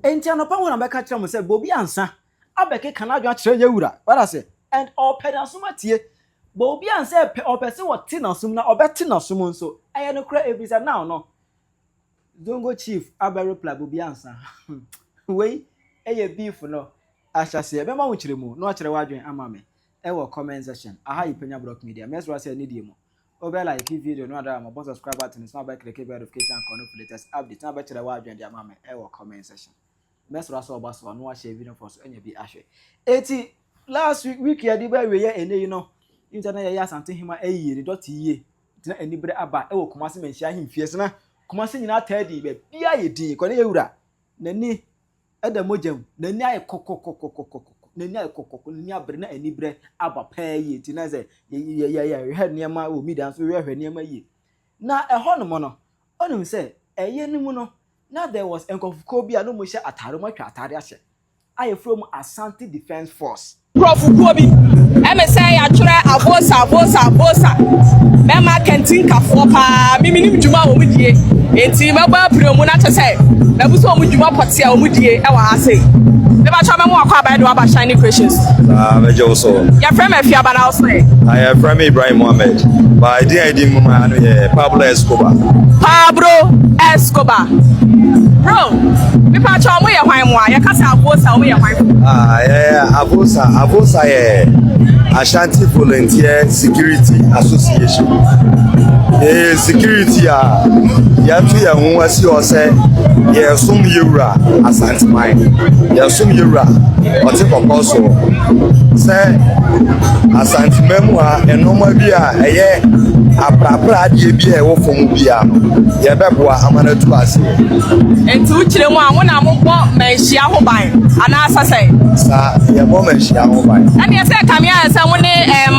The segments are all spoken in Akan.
Enti anɔpa ho na mɛka kyerɛ mo sɛ Bobi Ansa abɛkeka n'adwene akyerɛ yɛn wura. Wate ase? And ɔpɛ n'asom atie. Bobi Ansa pɛ, ɔpɛ sɛ ɔte n'asom na ɔbɛte n'asom nso. Ɛyɛ nokorɛ ɛfiri sɛ now no, Zongo Chief abɛ reply Bobi Ansa. Wei ɛyɛ beef no ahyɛseɛ. Mɛma wo nkyerɛmu na wakyerɛ w'adwene ama me ɛwɔ comment section. Aha yɛ Panya Block Media. Mɛsrɛ sɛ ne deɛ mu. Wobɛ like video no adara ma bɔ subscribe button no so na wobɛ click bell notification icon no for latest update na wobɛkyerɛ w'adwene de ama me ɛwɔ comment section. Mɛsrɛ sɛ ɔba so a na wahyɛ video for so anya bi ahwɛ. Eti last week week yɛde bɛ awie yɛ ɛnɛ yi no nti na yɛyɛ Asante Hema ayie ne dɔte yie nti na anibere aba ɛwɔ Kumasi Manhyia ahemfie so na Kumasi nyinaa taa di baabi a yɛ din kɔ ne yɛ wura n'ani da mogya mu, n'ani ayɛ kɔkɔkɔkɔkɔkɔ, n'ani ayɛ kɔkɔkɔ, n'ani abere na anibrɛ aba paa yie nti na sɛ yɛhwɛ nneɛma wɔ media nso yɛhwɛ nneɛma yie. Na ɛhɔ nom no, ɔnim sɛ ɛyɛ no mu no, na there was nkurɔfokuo bi a na wɔhyɛ ataare, wɔatwa ataare ahyɛ a yɛfrɛ mu Asante Defence Force. Nkurɔfokuo bi ɛme sɛ yɛatwerɛ Abosa Abosa Abosa mɛma kantinkafoɔ paa me menim dwuma a wɔn die nti mɛbɔ apire mu na kyɛ sɛ mɛbu sɛ wɔn dwuma pɔte a wɔn die ɛwɔ ha sei mebatwa mɛmo akɔ aban de waba Shiny Creations. Saa mɛgye wo so. Yɛfrɛ me Afiaba na wo sɛ? Na yɛfrɛ me Ibrahim Mohammed. Ba edin a yɛdi mu ma no yɛ Pablo Escobar. Pablo Escobar. Bro, mepakyɛ ɔmo yɛ hwan mo a? Yɛka sɛ Avosa ɔmo yɛ hwan mo? Ah, yɛ Avosa. Avosa yɛ Ashanti Volunteer Security Association. Yɛyɛ security a yɛato yɛn ho asi hɔ sɛ yɛsom yɛwura Asanteman. Yɛsom yɛwura ɔte kɔkɔɔ soɔ sɛ Asanteman mu ha nneɛma bi a ɛyɛ aprapra adeɛ bi a ɛwɔ fam biara no yɛbɛboa ama no atu aseɛ. Nti wokyerɛ mu a mo na mobɔ manhyia ho ban anaasɛ sɛn? Saa, yɛbɔ manhyia ho ban. Ɛneɛ sɛ kame ayɛ sɛ mo ne um,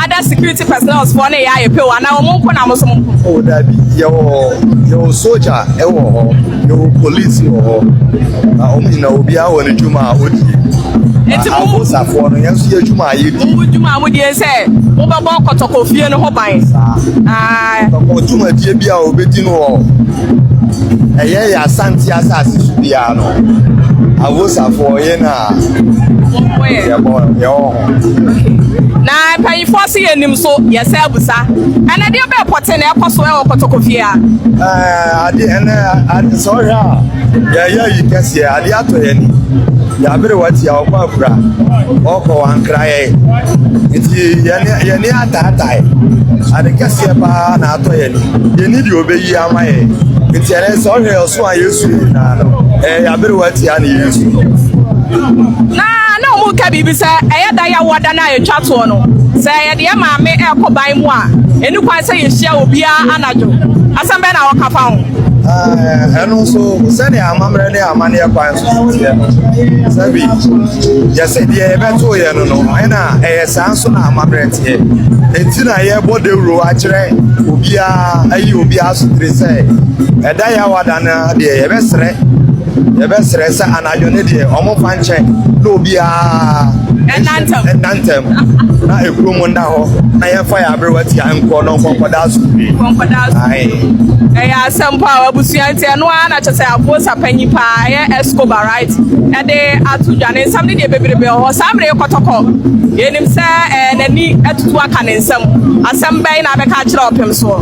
other security personnel foɔ ne yɛ ayɛ pɛ o anaa wɔn nko na mo so mo nko? Oh dabi, yɛwɔ soja ɛwɔ hɔ, yɛwɔ police wɔ hɔ, na wɔn nyinaa obiara wɔ ne dwuma a ɔdie. Nti mo Abosafoɔ no yɛn nso yɛ dwuma a yɛdi. Mo dwuma a mo die sɛ mobɛbɔ kɔtɔkɔ fie no ho ban. Saa. Ah. Kɔtɔkɔ dwumadie bi a wɔbɛdi no wɔ ɛyɛ yɛ Asante asase so biara no, Abosafoɔ yɛ na yɛbɔ yɛwɔ ho. Na mpanyinfoɔ se yɛnim so yɛsɛ abusa. Ɛnɛ deɛ bɛɛ pɔte na ɛkɔ so ɛwɔ kɔtɔkɔ fie a? Ɛɛ ade ɛnɛ ade sɛ ɔhwɛ a yɛyɛ yi kɛseɛ ade atɔ yɛn ani. Yɛabere wati a ɔkɔ akura ɔkɔ wankra yɛn nti yɛne yɛne ataatae ade kɛseɛ paa na atɔ yɛn ani yɛni deɛ ɔbɛyi ama yɛn nti ɛnɛ sɛ ɔhwɛ ɔso a yɛsu nyinaa no ɛyɛ yɛabere wati a na yɛsu. Na na wɔn ka biribi sɛ ɛyɛ da yɛ awɔ da no a yɛtwa toɔ no sɛ yɛde yɛ maame ɛrekɔ ban mu a ɛni kwan sɛ yɛhyia obiara anadwo. Asɛm bɛn na wɔka fa ho? Ɛno nso sɛnea amammerɛ ne amanneɛ kwan so teɛ no, sɛbi yɛsɛ deɛ yɛbɛtoo yɛ no, ɛna ɛyɛ saa nso na amammerɛ teɛ. Enti na yɛbɔ dawuro akyerɛ obiara ayi obiara so tiri sɛ ɛda yɛ awada no deɛ yɛbɛsrɛ sɛ anadwo no deɛ ɔmo fa nkyɛn na obiara ɛnantɛm ɛnantɛm na ekurom nda hɔ na yɛmfa yɛ aberewa tia nkɔ na nkɔnkɔda asomdwe. Nkɔnkɔda Ae. Ɛyɛ asɛm pa a abusua nti ɛno ara na kyerɛ sɛ Avosa panyin paa ɛyɛ Escobar, right, ɛde ato dwa ne nsɛm ne deɛ bebrebe wɔ hɔ saa mmerɛ yi. Kɔtɔkɔ yɛnim sɛ ɛɛ n'ani atutu aka ne nsɛm. Asɛm bɛn na abɛka akyerɛ ɔpem soɔ?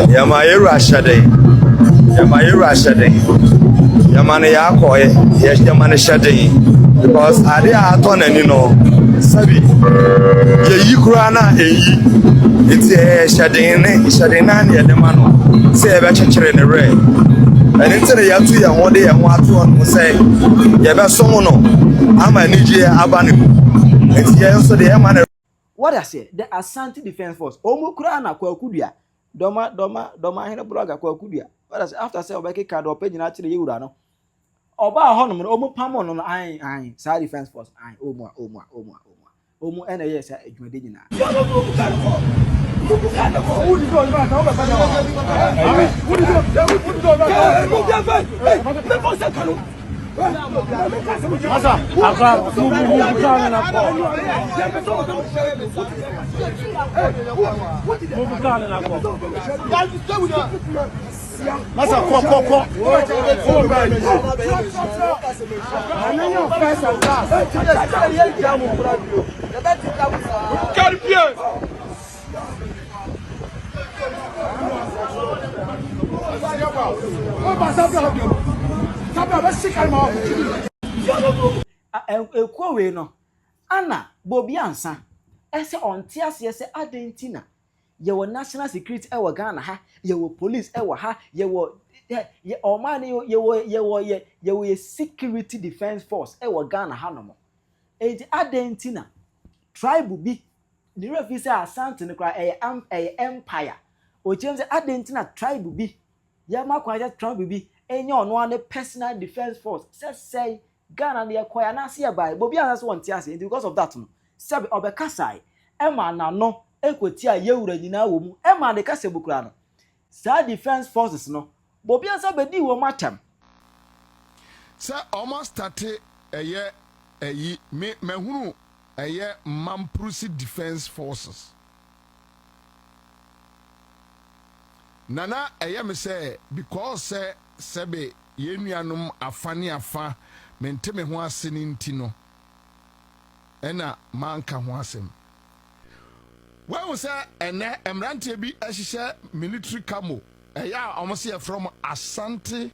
Yɛma yɛwura hyɛden, yɛma yɛwura hyɛden, yɛma no yɛakɔ yɛma no hyɛden because ade a atɔ n'ani no sɛbi yɛyi koraa na ɛyi nti ɛyɛ hyɛden ne hyɛden naa ne yɛde ma no sɛ yɛbɛkyekyere ne werɛ. Ɛno nti na yɛato yɛn ho de yɛn ho ato hɔ nom sɛ yɛbɛsom no ama anigyeɛ aba ne mu nti yɛn nso deɛ yɛma no. What I say, the Asante Defence Force, ɔmo kura na Kwaku Dua, Dɔma Dɔma Dɔma Ahene blogger Kwaku Dua. What I say, after sɛ ɔbɛkeka deɛ ɔpɛ nyinaa kyerɛ yɛwura no, ɔbaa hɔnom no, ɔmo pam no no, ae ae, saa defence force, ae, ɔmo a ɔmo a ɔmo a ɔmo a ɔmo ɛna ɛyɛ saa adwumade nyinaa. Akra, move, move, car na kɔ. Move car na kɔ. Masa kɔ kɔ kɔ. Ekuo wei no, ana Bobi Ansa ɛsɛ ɔnte aseɛ sɛ adɛn nti na Yɛwɔ national security ɛwɔ Ghana ha, yɛwɔ police ɛwɔ ha, yɛwɔ yɛ yɛ ɔman no yɛwɔ yɛwɔ yɛ yɛwɔ yɛ security defence force ɛwɔ Ghana ha nom. Enti adɛn nti na tribe bi ne werɛ fi sɛ Asante no koraa ɛyɛ am ɛyɛ empire. Ɔkyerɛ mu sɛ adɛn nti na tribe bi yɛma kwan sɛ tribe bi ɛnyɛ ɔno ara ne personal defence force sɛ sɛe Ghana no yɛkɔe anaase yɛbae but obiara nsa so ɔnte aseɛ nti because of that no sɛbe ɔbɛkasae ɛmaa n'ano ɛkɔtiaa yɛwura nyinaa wɔ mu ɛmaa ne kasa mu koraa no saa defence forces no but obiara nsa bɛdii wɔn atɛm. Sɛ ɔmo astate ɛyɛ ɛyi me mahunu ɛyɛ Mamprusi defence forces na na ɛyɛ me sɛ because sɛ sɛbe Yɛn nuanom afa ne afa mente me ho ase no nti no na manka ho asɛm. Woahu sɛ ɛnnɛ mmeranteɛ bi hyehyɛ military camo, ɛyɛ a wɔn se yɛfrɛ wɔn Asante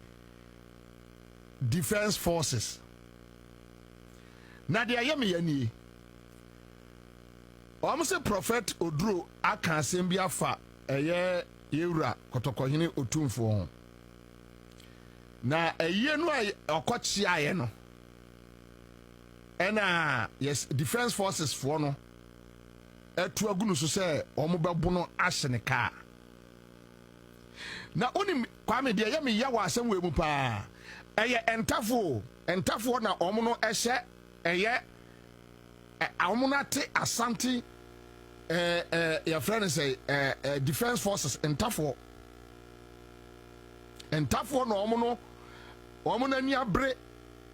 Defence Forces. Na deɛ ɛyɛ me ya nie, wɔn se Prɔfɛt Oduro aka asɛm bi afa ɛyɛ yɛn wura Kɔtɔkɔhene Otumfoɔ ho. Na ayie no a ɔkɔkyeaeɛ no, ɛna yes defence forces foɔ no atu agu no so sɛ wɔn bɛbo no ahye ne kaa. Na wonim Kwame deɛ ɛyɛ me ya wɔ asɛm wei mu paa, ɛyɛ ntafo o, ntafoɔ na wɔn no ɛhyɛ ɛyɛ wɔn no ate Asante ɛɛ ɛɛ yɛfrɛ no sɛ ɛɛ ɛɛ defence forces ntafoɔ. Ntafoɔ na wɔn no wɔn ani abere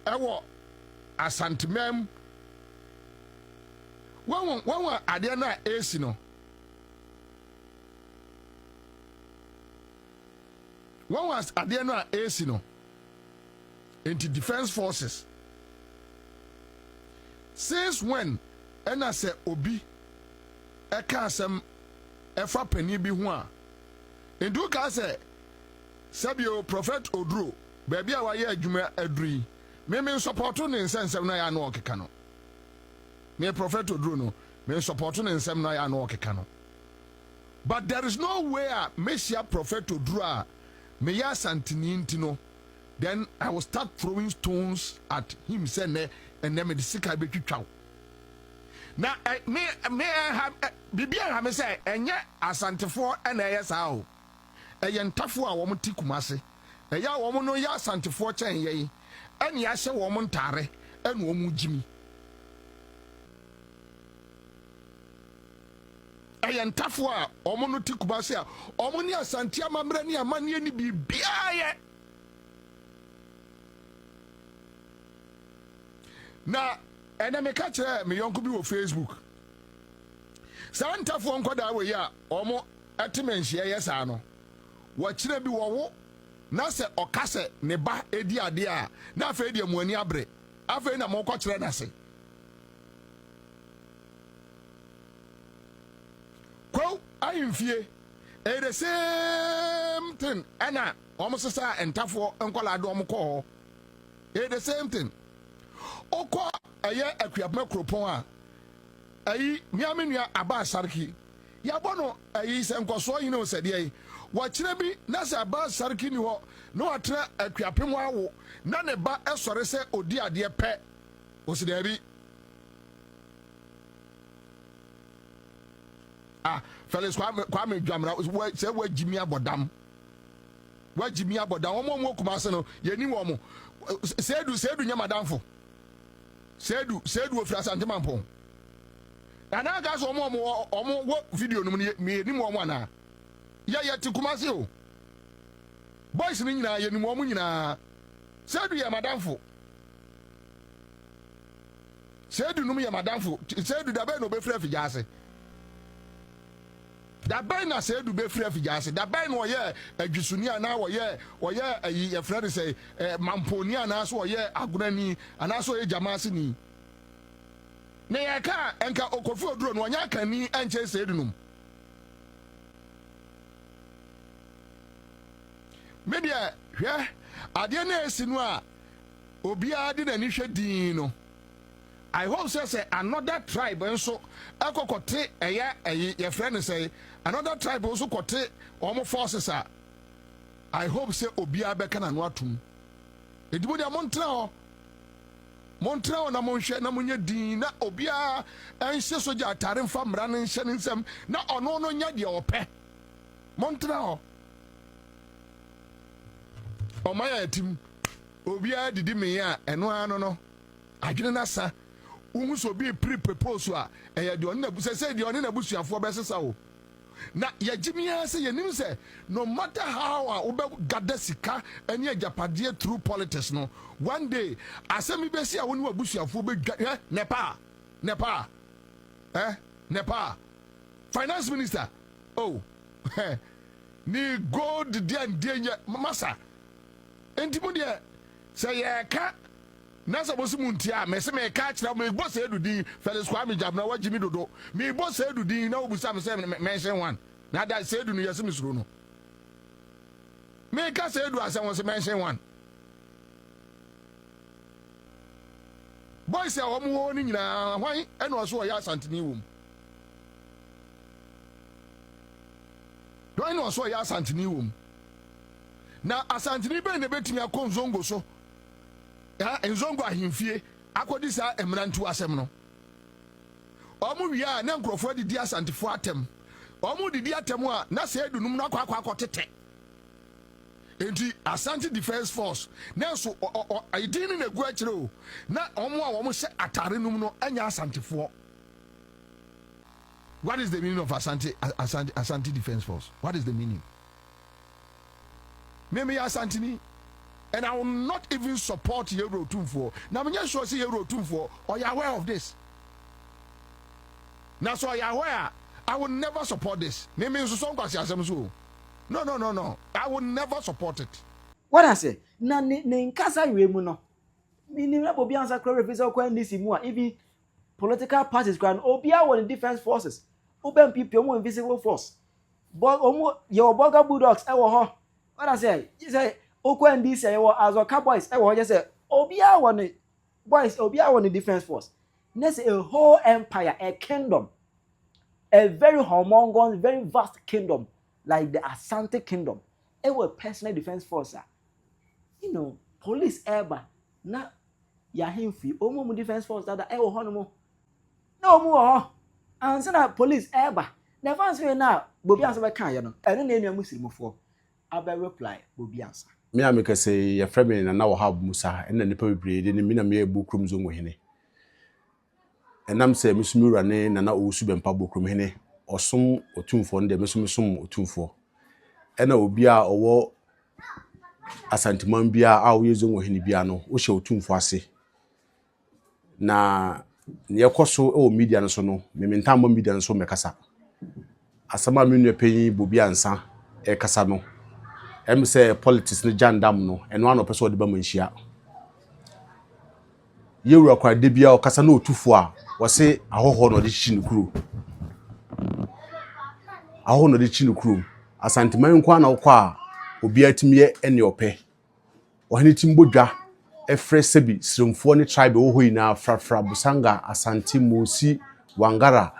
wɔ Asanteman mu. Wahu wahu adeɛ no a ɛresi no. Wahu adeɛ no a ɛresi no. Nti defence forces. Since when ɛna sɛ obi ɛka asɛm ɛfa panin bi ho a Nti wokaa sɛ, sɛbio Prophet Oduro, baabi a wayɛ adwuma aduru yi, me me nsɔpɔto ne nsɛnsɛm no a ɛyɛ a na ɔkeka no. Me Prophet Oduro no, me nsɔpɔto ne nsɛm no a ɛyɛ a na ɔkeka no. But there is no way a mɛhyia Prophet Oduro a meyɛ Asanteni nti no, then I will start throwing stones at him sɛ nnɛ, ɛnnɛ mede sekan bɛtwitwa wo. Na ɛ, me, me ɛnha, ɛ, biribi ɛnha me sɛ ɛnyɛ Asantefoɔ na ɛyɛ saa o. Ɛyɛ Ntafoɔ a wɔn te Kumase. Ɛyɛ a wɔn no yɛ Asantefoɔ kyɛn yɛn, ɛne ahyɛ wɔn ntaare ɛna wɔn gyimi. Ɛyɛ Ntafoɔ a wɔn no te Kumase a wɔn ne Asante amammerɛ ne amanneɛ ne biribiara yɛ. Na ɛnɛ meka kyerɛɛ me yɔnko bi wɔ Facebook. Saa ntafoɔ nkwadaa wei a wɔn te manhyia yɛ saa no, wɔkyena bi wɔwo na sɛ ɔka sɛ ne ba di adeɛ a, na afei deɛ mo ani abere. Afei na mokɔkyerɛ no ase. Kwawu ahemfie, ɛyɛ the same thing ɛna wɔn sesaa ntafoɔ nkwadaa de wɔn kɔɔ hɔ. Ɛyɛ the same thing. Wokɔ ɛyɛ Akuapem kuropɔn a, ɛyi mea me nua Abbas Sarki, yɛabɔ no ɛyi sɛ nkɔsoɔ hene o sɛ deɛ yi. Wɔkyerɛ bi na sɛ Abbas Sarki ni hɔ na watena Akuapem hɔ awo na ne ba sɔre sɛ ɔdi adeɛ pɛ, ɔsi daabi. Ah, Felix Kwame, Kwame Dwamena, sɛ wagyimi abɔ dam. Wagye mi abɔ dan. Wɔn a wɔwɔ Kumase no, yɛnim wɔn. Seedu, Seedu nyɛ m'adamfo. Seedu, Seedu ofiri Asante Mampɔn. Anaa ka sɛ wɔn a wɔwɔ wɔn wɔ video no mu no, yɛnim wɔn anaa? Yɛ yɛte Kumase o. Boys no nyinaa, yɛnim wɔn nyinaa. Seedu yɛ m'adamfo. Seedu nom yɛ m'adamfo. Seedu da bɛn na obɛfiri afigya ase? Da bɛn na Seidu bɛfiri afigya ase? Da bɛn na ɔyɛɛ adwisoni anaa ɔyɛɛ ɔyɛɛ ayi yɛfrɛ no sɛ eh, mamponi anaasɛ ɔyɛɛ agonani anaasɛ ɔyɛ gyamaaseni? Na yɛka a, nka Kofi Oduro no ɔnyɛ akanni nkyɛn Seidu nom. Me deɛ, hwɛ, adeɛ no a ɛsi no a obiara de n'ani hwɛ dinn no, I hope sɛ sɛ another tribe nso ɛkɔ kɔte ɛyɛ ɛyi yɛfrɛ no sɛ another tribe nso kɔte wɔn forces a, I hope sɛ obiara bɛka n'ano atum. Enti mo deɛ montena hɔ, montena hɔ na monhwɛ na monyɛ dinn na obiara nhyɛ sogya atare mfa mmara no nhyɛ ne nsam na ɔno no nyɛ deɛ ɔpɛ. Montena hɔ. Ɔman a ɛtim, obiara didi mee a ɛno ara no no. Adwene no asa. Wohu sɛ obi repere propose a, ɛyɛ deɛ ɔne n'abu sɛsɛi deɛ ɔne n'abusuafoɔ bɛsesa o. Na yɛgye me ara sɛ yɛnim sɛ no matter how a wobɛ gather sika ne agyapadeɛ through politics no, one day asɛm bi bɛsi a wo ne w'abusuafoɔ bɛdwa hwɛ Nepal, Nepal, eh, Nepal, finance minister, oh, heh, ne gold deɛ ndeɛ nyɛ masa. Enti mo deɛ sɛ yɛreka Na sɛ mose montie a, mese mereka akyerɛ wo, merebɔ Seidu din, Felix Kwame Gyabena, woagye me dodo. Merebɔ Seidu din na wobisa me sɛ mention one. Na da Seidu no yɛse mesuro no. Mereka Seidu asɛm wose mention one. Boys a wɔn wɔ hɔ no nyinaa, hwan ɛna ɔso ɔyɛ Asanteni wɔ mu? Hwan na ɔso ɔyɛ Asanteni wɔ mu? Na Asanteni bɛn na ebetumi akɔ Nzongo so Nzongo ahemfie akɔdi saa mmerantew asɛm no. Wɔn wie a na nkurɔfoɔ adidi Asantefoɔ atɛm. Wɔn redidi atɛm a na Seidu nom no akɔ akɔ akɔtetɛ. Enti Asante Defence Force nanso edin no na egu akyire o, na wɔn a wɔhyɛ atare nom no nyɛ Asantefoɔ. What is the meaning of Asante, Asante, Asante Defence Force? What is the meaning? Me meyɛ Asanteni and I will not even support Yewura Otumfoɔ. Na menyɛ sure sɛ Yewura Otumfoɔ ɔyɛ aware of this. Na sɛ ɔyɛ aware a, I will never support this. Me me nsosɔ nkwaseasɛm so o. No no no no, I will never support it. Wate ase? Na ne ne nkasa wie mu no, menim na obi ansa koraa werɛ fi sɛ ɔkɔ NDC mu a, even political parties koraa no, obiara wɔ ne defense forces. Wobɛ NPP, wɔn wɔ invisible force. Bɔ wɔn yɛwɔ Burger Bulldogs wɔ hɔ. Wate ase? Gye sɛ wokɔ NDC a yɛwɔ Azɔka boys wɔ hɔ. Gye sɛ obiara wɔ ne boys, obiara wɔ ne defense force. Ne sɛ a whole empire, a kingdom, a very humongous, very vast kingdom like the Asante kingdom, ɛwɔ personal defense force a, police ɛreba na yɛahemfie, wɔn mu defense force dada ɛwɔ hɔ nom. Na wɔn wɔ hɔ ansa na police ɛreba. Na ɛfa nso yɛ no a Bobi Ansa bɛkaeɛ no, ɛno na ɛnua Muslimfoɔ abɛ reply Bobi Ansa. Me a mekasa yi, yɛfrɛ me Nana Wahab Musa, ɛna nnipa bebree de nim me na meyɛ Buokrom Zongo hene. Ɛnam sɛ me nso me wura ne Nana Owusu Bɛmpa Buokrom hene, ɔsom Otumfoɔ no deɛ me nso mesom Otumfoɔ. Ɛna obi a ɔwɔ Asanteman biara a ɔyɛ Zongo hene biara no, wohyɛ Otumfoɔ ase. Na nea ɛkɔ so wɔ media no so no, me mentaa mmɔ media no so mmɛkasa. Asɛm a me nua panyin Bobi Ansah ɛrekasa no, ɛm sɛ politics no gyandam no, ɛno ara na ɔpɛ sɛ ɔde ba manhyia. Yɛwura koraa da biara ɔkasa na ɔtu fo a, wɔse ahɔhoɔ na ɔde kyekye ne kuro. Ahɔhoɔ na ɔde kyekye ne kurom. Asanteman nko ara na wokɔ a, obiara tumi yɛ nea ɔpɛ. Ɔhene tim bɔ dwa frɛ Sebi, Siremfoɔ ne tribe ɛwɔ hɔ nyinaa, Frafra, Busanga, Asante, Mosi, Wangara,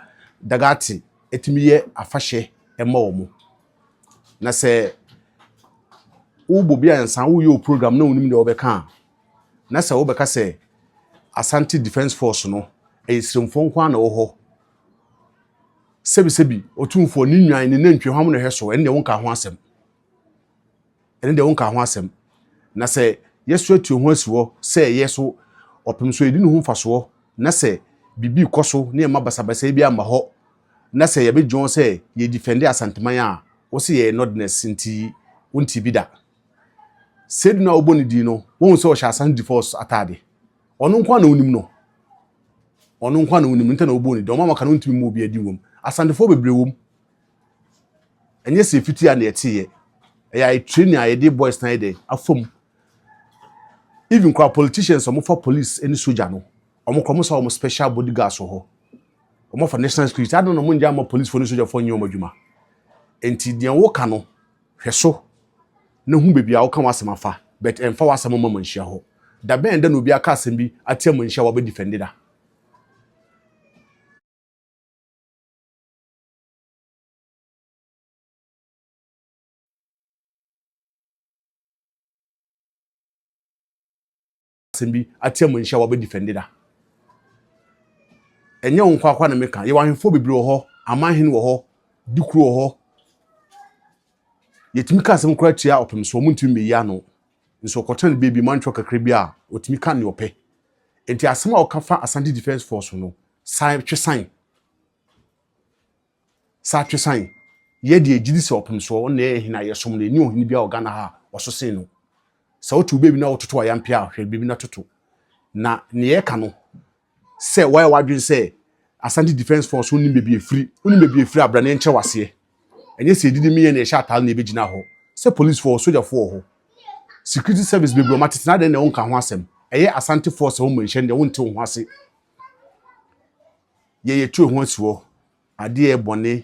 Dagate tumi yɛ afahyɛ ma wɔn. Na sɛ wobɔ bi ansa woyɛ wo program na wonim deɛ wobɛka a, na sɛ wobɛka sɛ Asante Defence Force no ɛyɛ Siremfoɔ nko ara na ɛwɔ hɔ, sɛbisɛbi Otumfoɔ ne nnwan ne nantwie hwan na ɛhwɛ so, ɛno deɛ wonka ho asɛm. ɛno deɛ wonka ho asɛm. Na sɛ yɛso atu ho asi hɔ sɛ ɛyɛ so ɔpem so yɛdi ne ho mfasoɔ na sɛ biribi rekɔ so ne yɛmma basabasayɛ bi amma hɔ na sɛ yɛbɛgyina hɔ sɛ yɛdifɛnde Asanteman a, wo se yɛyɛ Northerners nti wonte bi da. Seidu no a wobɔ ne din no, wohu sɛ ɔhyɛ Asante Defence ataade. Ɔno nko ara na wonim no. Ɔno nko ara na wonim no nti na wobɔ ne din. Ɔma maka no wontumi mmɔ obiara din wom. Asantefoɔ bebree wom. Ɛnyɛ sɛ ɛfiti a na yɛteeɛ. Ɛyɛ ayɛ training a yɛde boys na ayɛ dɛ afam. Even koraa politicians a wɔfa police ne soja no, wɔn koraa wɔn sa wɔn special bodyguards wɔ hɔ. Wɔn afa national security. Adɛn na wɔn ngya ama policefoɔ ne sogyafoɔ nyɛ wɔn adwuma? Nti deɛ woka no, hwɛ so na hu baabi a woka w'asɛm afa, but ɛmfa w'asɛm mma manhyia hɔ. Da bɛn da na obi aka asɛm bi atia manhyia a wabɛ defend da? Asɛm bi atia manhyia a wabɛ defend da? Ɛnyɛ wo nkoa na meka. Yɛwɔ ahemfo bebree wɔ hɔ, amanhene wɔ hɔ, dikuro wɔ hɔ. Yɛtumi ka asɛm koraa tia ɔpem so, wɔn ntumi mmɛyi ano. Nso ɔkɔtena ne baabi mantwerɛ kakra bi a, ɔtumi ka nea ɔpɛ. Nti asɛm a ɔka fa Asante Defence Force no, san twe san. Saa twe san. Yɛ deɛ gyidi sɛ ɔpem soɔ, ɔno na ɛyɛ hene a yɛsom no, ɛni ɔhene bi a wɔ Ghana ha a ɔso sen no. Sɛ wote wo baabi na wototo ayampe a, hwɛ baabi na toto. Na nea yɛka no, sɛ woayɛ w'adwene sɛ Asante Defence Force wonim baabi efiri, wonim baabi efiri a, bra na yɛnkyerɛ w'aseɛ. Ɛnyɛ sɛ yɛdidi meyɛ na yɛhyɛ ataade na yɛbɛgyina hɔ. Sɛ policefoɔ wɔ, sogyafoɔ wɔ hɔ. Security service bebree wɔn atete na adɛn na wonka ho asɛm? Ɛyɛ Asante force a wɔn nhyɛ no deɛ wonte wo ho ase. Yɛ yɛtu yɛn ho asi hɔ. Adeɛ a ɛyɛ bɔne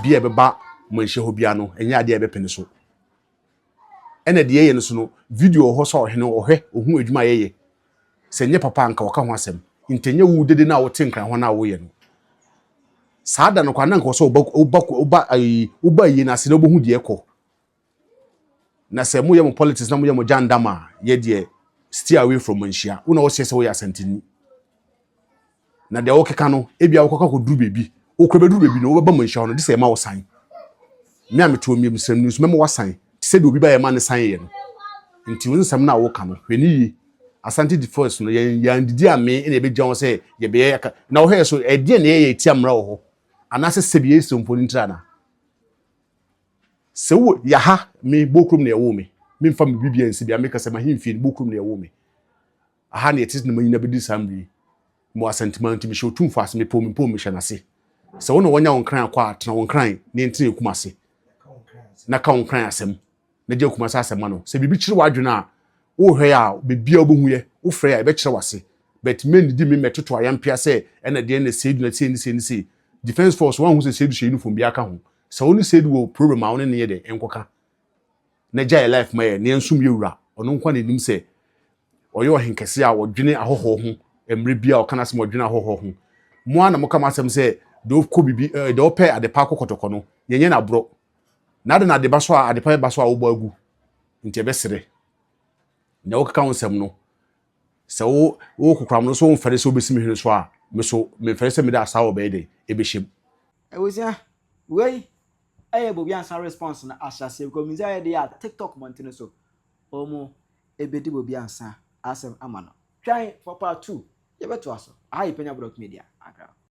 bi a ɛbɛba mo nhyɛ hɔ biara no, ɛnyɛ adeɛ a yɛbɛpene so. Ɛna deɛ yɛyɛ no so no, video wɔ hɔ sɛ ɔhene ɔhwɛ, ɔhu adwuma a yɛyɛ. Sɛ ɛnyɛ papa a nka ɔka ho asɛm. Nti ɛnyɛ wo dede no a wote nkran hɔ no a woyɛ no. Saa da no koraa na nka wɔ sɛ woba woba woba ayi woba ayie no ase na wobɛhu deɛ ɛkɔ. Na sɛ moyɛ mo politics na moyɛ mo gyandam a, yɛ deɛ stay away from Manhyia. Wo na wɔseɛ sɛ woyɛ Asanteni. Na deɛ wokeka no, ebia wokɔka kɔduru baabi. Wokora bɛduru baabi no, wobɛba Manhyia hɔ no, gye sɛ yɛma wo san. Me a mete hɔ mmiɛmsɛm no nso mɛma woasan te sɛ deɛ obi ba yɛma no san yɛ no. Nti wo nsɛm no a woka no, hwɛ no yie. Asante Defence no, yɛn yɛandidi amee na yɛbɛgyina hɔ sɛ yɛbɛyɛ aka. Na wohwɛ yɛ so, ɛdeɛn na yɛyɛ ɛtia mmara wɔ hɔ? Anaasɛ sɛbi yɛyɛ sremfoɔ no ntira anaa? Sɛ wo yɛ ha, me Bokurom na yɛwoo me. Memfa me biribiara nsi bia meka sɛ m'ahemfie no Bokurom na yɛwoo me. Aha na yɛte na manyina bɛdi saa mmere yi. Mewɔ Asanteman nti mehyɛ Otumfoɔ ase, mepɛ o mempɛ o mehyɛ n'ase. Sɛ wo na wanya wo nkran akɔ a, tena wo nkran na yɛntena yɛn Kumase na ka wo nkran asɛm na gya Kumase asɛm ma no. Sɛ biribi kyere w'adwene a, wohwɛ a baabiara wobɛhu yɛ, wofrɛ a yɛbɛkyerɛ w'ase. But mennidi me mmɛtoto ayampea sɛ ɛna deɛ na Seidu na sei ne sei ne sei. Defence force woanhu sɛ Seidu hyɛ uniform biara ka ho. Sɛ wo ne Seidu wɔ problem a wo ne no nyɛ dɛn nkɔka na gya yɛ life ma yɛ na yɛnsom yɛ wura. Ɔno nko ara na ɛnim sɛ ɔyɛ ɔhenkɛse a ɔdwene ahɔhoɔ ho mmerɛ biara ɔka n'asɛm ɔdwene ahɔhoɔ ho. Mo ara na moka mo asɛm sɛ deɛ ɔkɔ bibi eh, deɛ ɔpɛ adepa akɔ kɔtɔkɔ no yɛnyɛ no aborɔ. Na adɛn na adeba so a adepa bɛba so a wobɔ agu nti ɛbɛsere. Nea wokeka wo nsɛm no sɛ wo wo kokoram no so womfɛre sɛ wobɛsi me hwene so a me so memfɛre sɛ mede asaa wɔ bɛyɛ dɛn ɛbɛhyɛ mu. Abusua, wei ɛyɛ Bobi Ansa response no ahyɛaseɛ because menim sɛ ɛyɛ deɛ a TikTok mmɔntene so wɔn ɛbɛdi Bobi Ansa asɛm ama no. Twɛn for part 2 yɛbɛtoa so. Aha yɛ Panya Block Media, Accra.